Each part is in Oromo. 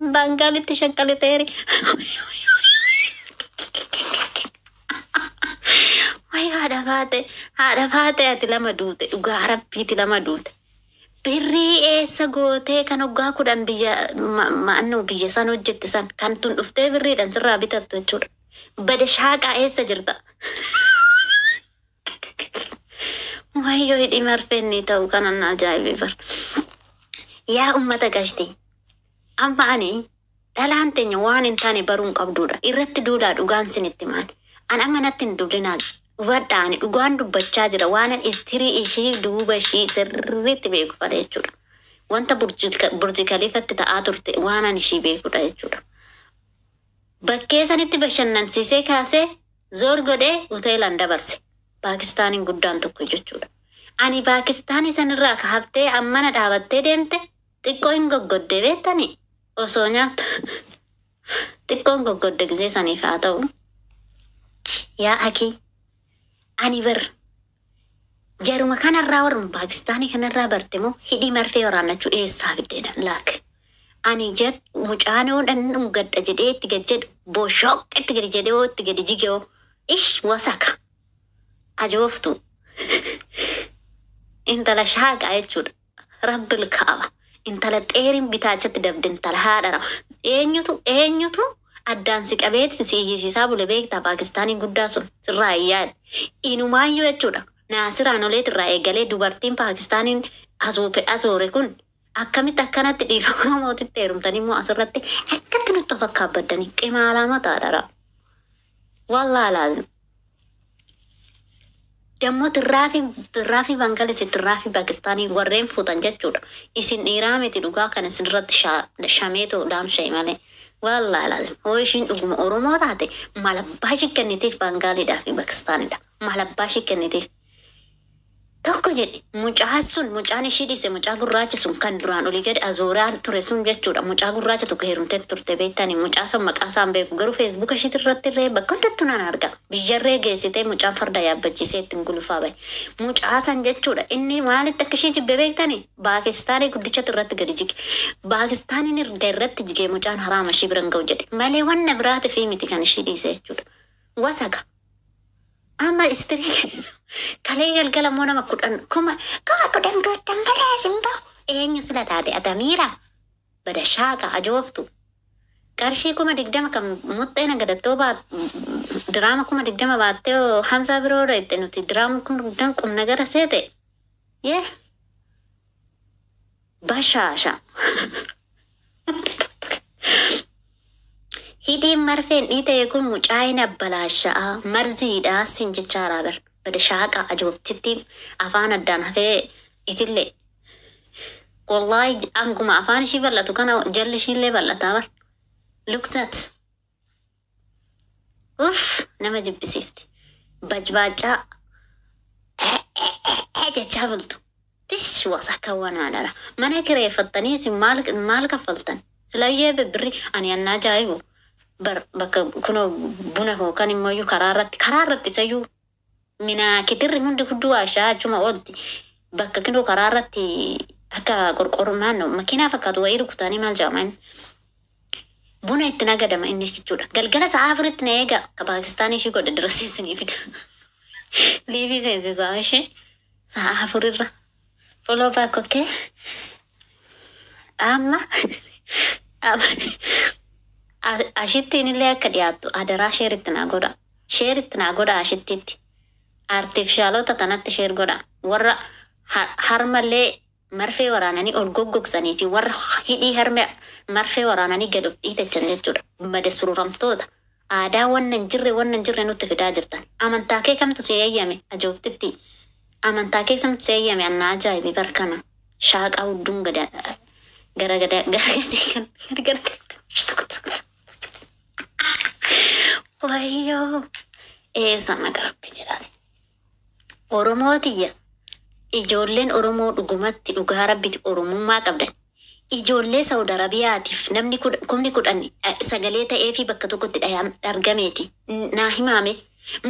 Baangaalitti shakkaliteeri. Wayi haadha faate, haadha faate, ati lama duute, dhugaa rabbiiti lama duute. Birrii eessa gootee kan waggaa 10 biyya ma'annoo biyya san hojjette san kan tun dhuftee birriidhaan sirraa bitattu jechuudha. Bada shaaqaa, eessa jirta? Wayyoo, hidhii marfeenni ta'u kanan na ajaa'ibee bar. Yaa ummata gashti. Amma ani dhalaan teenya waan hin taane baruu hin qabduudha. Irratti duulaa, dhugaan sinitti maali? An amma natti hin duulinaa. Hubadhaa, ani dhugaan dubbachaa jira. Waan an istirii ishii duuba ishii sirriitti beeku fadha jechuudha. Wanta Burji Kaliifatti ta'aa turte waan an ishii beekudha jechuudha. Bakkee sanitti bashannansiisee kaasee zoor godhee hoteelaan dabarse. Paakistaaniin guddaan tokko jechuudha. Ani Paakistaanii sanirraa kaaftee ammana dhaabattee deemte, xiqqoo hin goggodde beektanii, osoo nyaata xiqqoon goggodde gisee saniif haa ta'u. Yaa akii, ani bar jaruma kanarraa, warruma Paakistaanii kanarraa barte moo hidhii marfee waraannachuu eessaa fiddeedha laak. Ani jet mucaan yoo dhan dhungadha jedhee itti gad jedhu, boshooq itti gadi jedhee hoo itti gadi jige hoo, ish, wasaka ajooftu intala shaaqaa jechuudha. Rabbil kaaba. Intala xeeriin bitaachatti dabde, intala haadhara. Eenyutu eenyutu addaan si qabeeti si iyyisiisaa bule beektaa? Paakistaanii guddaa sun sirraa hin yaadne. Inumaayyuu jechuudha. Naasiraan oleet irraa eegalee dubartiin Paakistaaniin asuufe asoore kun akkamitti akkanatti dhiira Oromootitti heerumtanii immoo asirratti akkatti nutti of akkaabaddanii qimaalaa mataadha. Wallaa laazim. Dammoo tirraafii Bangaladesh, tirraafii Paakistaanii warreen fuutan jechuudha. Isin dhiiraa miti, dhugaa kan isin irratti shameetu daamsha'i malee. Wallaa laazim. Hoo ishiin dhuguma Oromoo taate, malabbaa ishii kennitiif Bangaaliidhaa fi Paakistaanidha. Malabbaa ishii kennitiif. Tokko jedhi, mucaan sun, mucaan ishii dhiise, mucaa gurraachi sun kan duraan olii gadi azooraa ture sun jechuudha. Mucaa gurraacha tokko heerumtee turte beektanii, mucaa san maqaa isaan beeku garuu Feesbuuka ishiitti irratti illee bakka hundattuu nan arga. Biyyarree geessitee mucaan farda yaabbachiisee ittiin gulufaa bahe. Mucaa san jechuudha, inni maalitti akka ishii jibbe beektanii? Paakistaanii guddichatu irratti gadi jige. Paakistaaniin erga irratti jigee mucaan haraama ishii biran ga'u jedhe. Malee wanna biraatiif miti kan ishii dhiise jechuudha. Wasaka. Amma istirii kalee galgala immoo nama 10, 10,000 goottan malee sin bahu. Eenyu sila taate atamiira? Bada shaaqa ajooftu. Qarshii 20,000 kan muxxee nagadattoo baat, diraama 20,000 baattee hamsaa biroo itti nuti diraama 20,000 qubna gara seete. Yee bashaasha. Hidhiin marfeen dhiita'e kun mucaa hin abbalaasha'a marziidha sin jechaaraa bar. Bada shaaqa ajooftitti afaan addaan hafee itillee. Wallaahi anguma afaan ishii bal'atu kana jalli ishiillee bal'ataa bar. Luksat. Uff, nama jibbisiifti. Bajbaacaa jechaa bultu. Tish, wasaka wanaadha. Mana kireeffattanii isin maal maal kaffaltan? Silayyee birri ani annaa ajaa'ibu. Bar bakka kunoo buna yookaan immoo karaa irratti isayyuu minaa kitirri hundi hudduu waashaa achuma oolti. Bakka kinoo karaa irratti akka qorqorro naannoo makiinaa fakkaatu wayii rukutanii maal jedhama inni? Buna itti nagadama innis jechuudha. Galgala sa'a 4tti na eega, ka Paakistaanii ishii godhe dirasiisinii fida. Liivii seensisaa ishee sa'a 4 irra. Follow back, okay? Amma ashittiin illee akka dhiyaattu adaraa share itti naa godha. Share itti naa godha ashittiitti. Artificialota tanatti share godha. Warra harmallee marfee waraananii ol goggogsanii fi warra hidhii harme marfee waraananii gad of dhiitachan jechuudha. Mada sururamtoota. Aadaa wanna hin jirre nutti fidaa jirtan. Amantaa kee kamtu si eeyyame ajooftitti? Amantaa kee kamtu si eeyyame? Annaa ajaa'ibi barkana. Shaaqaa hudduun gada gara gada gara gadee kan gara gara. Wayyoo, eessa naga rabbi jedhaati. Oromootiyya, ijoolleen Oromoo dhugumatti dhugaa rabbitti Oromummaa qabdan. Ijoollee Saudi Arabiyaatiif namni 10,000 sagalee ta'ee fi bakka tokkotti argameeti. Naa himaame.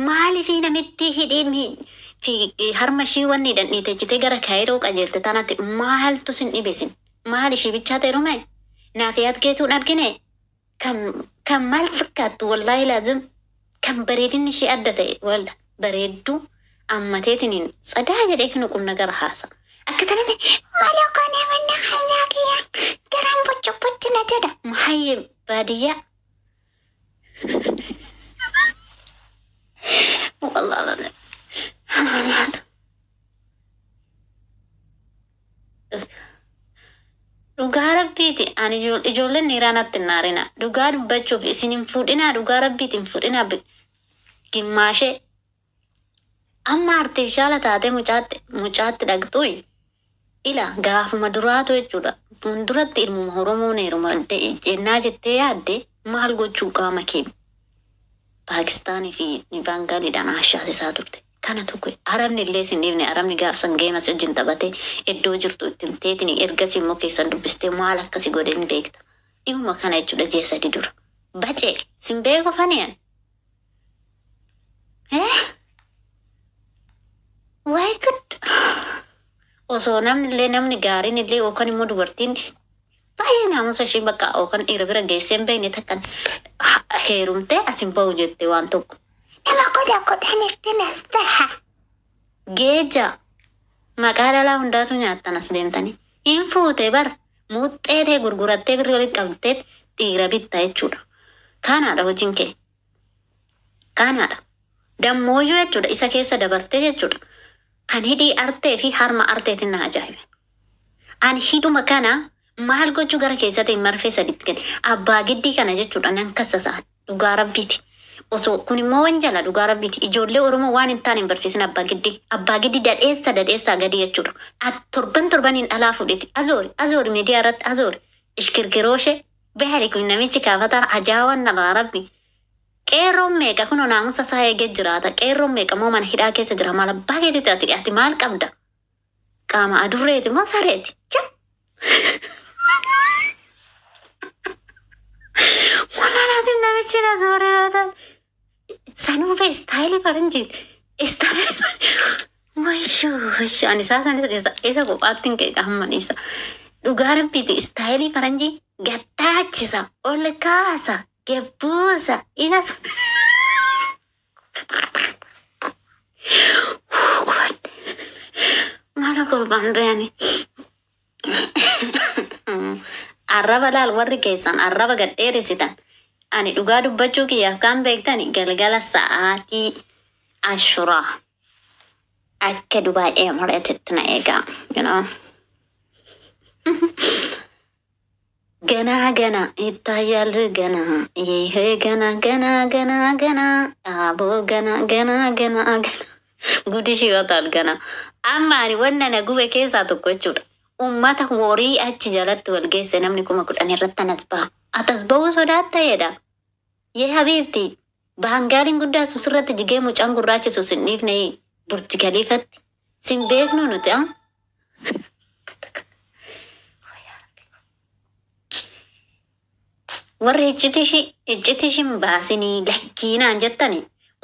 Maaliifii namitti hidhiin fi harma ishii wanni dhandhiitechitee gara Kaayiroo qajeelte tanatti maaltu sin dhibesin? Maal ishii bichaa ta'e rume? Naafiyaat keetuun argine kan kan maal fakkaattu wallaahi laazim kan bareedinni ishee adda ta'e walla bareedduu ammateetiniin tsadaa jedhee kinu qubna gara haasa. Akka tanatti maal yookaan eemanna hayyaa kiyya garaan bocu bocu na jedha. Mahayyee baadiyyaa. Wallaahi laazim. Nyaatu. Dhugaa rabbiiti ani ijoolleen dhiiraa natti hin naarina. Dhugaa dubbachuuf isin hin fuudhinaa dhugaa rabbiiti hin fuudhinaa gimmaashee. Amma artiifishaala taatee mucaatti dhaqxuyi ila gaafuma duraatu jechuudha. Fuulduratti ilmuma Oromoon heeruma jennaa jettee yaadde maal gochuu qaama kee Paakistaanii fi Baangaaliidhaan haashaasisaa turte. Kana tokko arabni illee sin dhiifne arabni gaafsan geemas wajjin taphatee iddoo jirtu itti himteetiin ergasii immoo keessan dubbistee maal akkasi godhe hin beekta. Dhimma kana jechuudha ji'a 3 dura. Bacee sin beeku faniyan. Eh? Waay gud. Osoo namni illee namni gaariin illee yookaan immoo dubartiin baay'ee naamusa ishee bakka yookaan dhiira bira geessee hin beekne takkan heerumtee as hin bahu jette waan tokko. Nama godha godhan ittiin as baha. Geeja maqaa dhalaa hundaatu nyaattan as deemtanii. Hin fuute bar muxxee ta'e gurgurattee birrii walitti qabdee dhiira bitta jechuudha. Kanaadha hojiin kee. Kanaadha. Dammooyyuu jechuudha isa keessa dabartee jechuudha. Kan hidhii artee fi harma arteetiin na ajaa'ibe. Ani hidhuma kana maal gochuu gara keessatti marfee sadiitti gadi. Abbaa giddii kana jechuudha nan kassasaan dhugaa rabbiiti. Osoo kun immoo wanjala dhugaa rabbiiti. Ijoollee Oromoo waan hin taane hin barsiisin abbaa giddii. Abbaa giddii dadheessa dadheessaa gadi jechuudha. Torban torbaniin dhalaa fuudheeti. Azoori azoori miidiyaa irratti azoori. Ishkirkirooshe bahari kun namichi kaafataan ajaa'awan narraa rabbi. Qeerroon meeqa kunoo naamusa isaa eegee jiraata. Qeerroon meeqa immoo mana hidhaa keessa jira. Maal abbaa keetitti ati ati maal qabda? Qaama adurreeti moo sareeti? Jaa! Walaalaatiin namichi na zooree yoo Sanuu fe istaayilii faranjiiti. Istaayilii Wayyoo wayyoo ani isaa sanis isa kophaatti hin qeeqa hamma isa. Dhugaa rabbiiti istaayilii faranjii gattaachisa ol kaasa gebbuusa inas. Maala kolfaan re'ani. Arraba laal warri keessan arraba gad dheeressitan. Ani dhugaa dubbachuu kiyyaaf kan beektani galgala sa'aatii ashuraa akka Dubaay Emireetitti na eegaa. You know. ገና ገና ይታያል ገና ይሄ ገና ገና ገና ገና አቦ ገና ገና ገና ገና ጉድሽ ይወጣል ገና amma ani wanna na gube keessaa tokko jechuudha. Uummata horii achi jalatti wal geesse namni 10,000 irratti anas baha. Atas bahuu sodaatta jedha. Yee habiibti baangaaliin guddaa susirratti jigee mucaan gurraachi sus hin dhiifne Burj Khaliifatti. Sin beeknu nuti ah. Warri iccitii ishii hin baasinii lakkiinaan jettani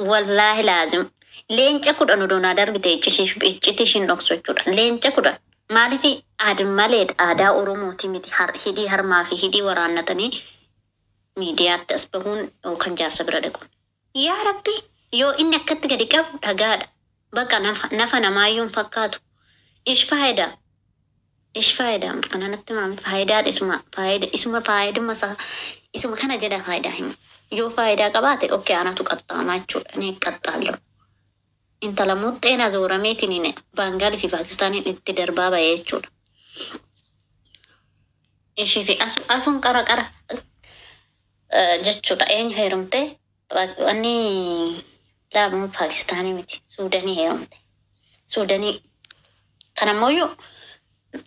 wallaahi laazim leenca 10 odoo naa darbite iccitii ishii hin dhoksu jechuudha. Leenca 10 maaliif aadin maleedha aadaa Oromooti miti hidhii harmaa fi hidhii waraannatanii miidiyaatti as bahuun yookaan jaarsa bira dhaquun. Yaa Rabbi yoo inni akkatti gadi qabu dhagaadha. Bakka nafa namaayyuu hin fakkaatu. Ish faayidaa. Ish faayidaa kana natti maami faayidaa isuma faayida isuma faayiduma isaa isuma kana jedha faayidaa hima. Yoo faayidaa qabaate okkee anatu qaxxaamaa jechuudha. Ni qaxxaallu. Intala muxxeen azoorameetiin Baangaalii fi Paakistaaniin itti darbaa bahee jechuudha. Ishii fi asuun qara qara jechuudha. Eenyu heerumte? Wanni laamu Paakistaanii miti. Suudanii heerumte. Suudanii kanammoo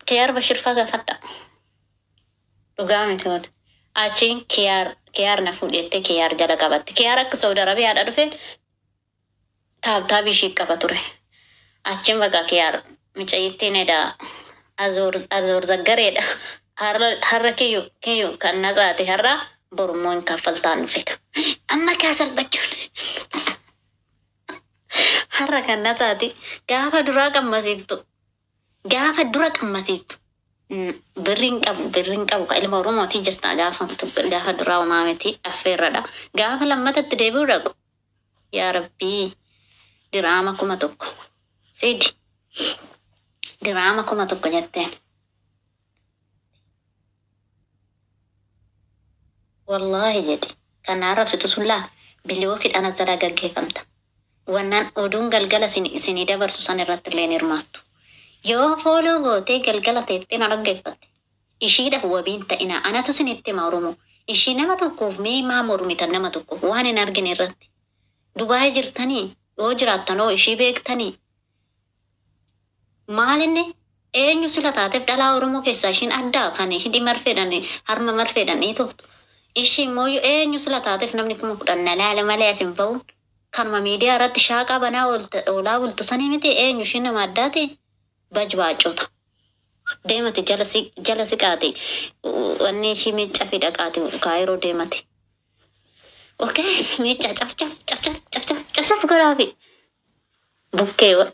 Kiyaar Bashir faa gaafadha. Dhugaa miti wanta. Achiin kiyaar na fuudhettee kiyaar jala qabatte. Kiyaar akka Saudi Arabiyaadha dhufe taabtaabii ishii qaba ture. Achiin bakka kiyaar mucayyittiin edaa azoor zaggareedha. Har'a kiyyu kan natsaate har'a borummoo hin kaffaltaan dhufeta. Amma kaa salphachuun. Har'a kan natsaate gaafa duraa qammasiiftu. Gaafa dura qammasiiftu. Birriin qabu, birriin qabu ka ilma Oromooti jesta. Gaafa gaafa duraa homaa miti, affeerradha. Gaafa lammatatti deebi'u dhaqu, yaa Rabbii, diraama 1000 fidi, diraama 1000 jetteen. Wallaahi jedhi, kan arrabsitu sun laa bilookiidhaan as jalaa gaggeeffamta. Wannaan oduun galgala isinii dabarsu san irratti illee hin hirmaattu. Yoo follow gootee galgala teettee na dhaggeeffatte. Ishiidhaaf wabiin ta'ina, anatu isinitti hima Oromoo. Ishii nama tokkoof mee maa mormitan? Nama tokkoof waan hin argine irratti. Dubaayii jirtanii yoo jiraattan hoo ishii beektanii? Maal inni eenyu sila taateef dhalaa Oromoo keessaa ishiin addaa kan hidhi marfeedhaan harma marfeedhaan dhiitoftu? Ishii immoo eenyu sila taateef namni 10,000 na laala malee as hin ba'uun? Kanuma miidiyaa irratti shaaqaa banaa oolaa bultu sanii miti, eenyu ishiin nama addaati? Bajbaacota. Deemati jala siqaati. Wanni ishii miicca fi dhaqaati Kaayiroo deemati. Okay, miicca caf caf caf caf caf caf caf caf godhaafi. Bukkeewwan.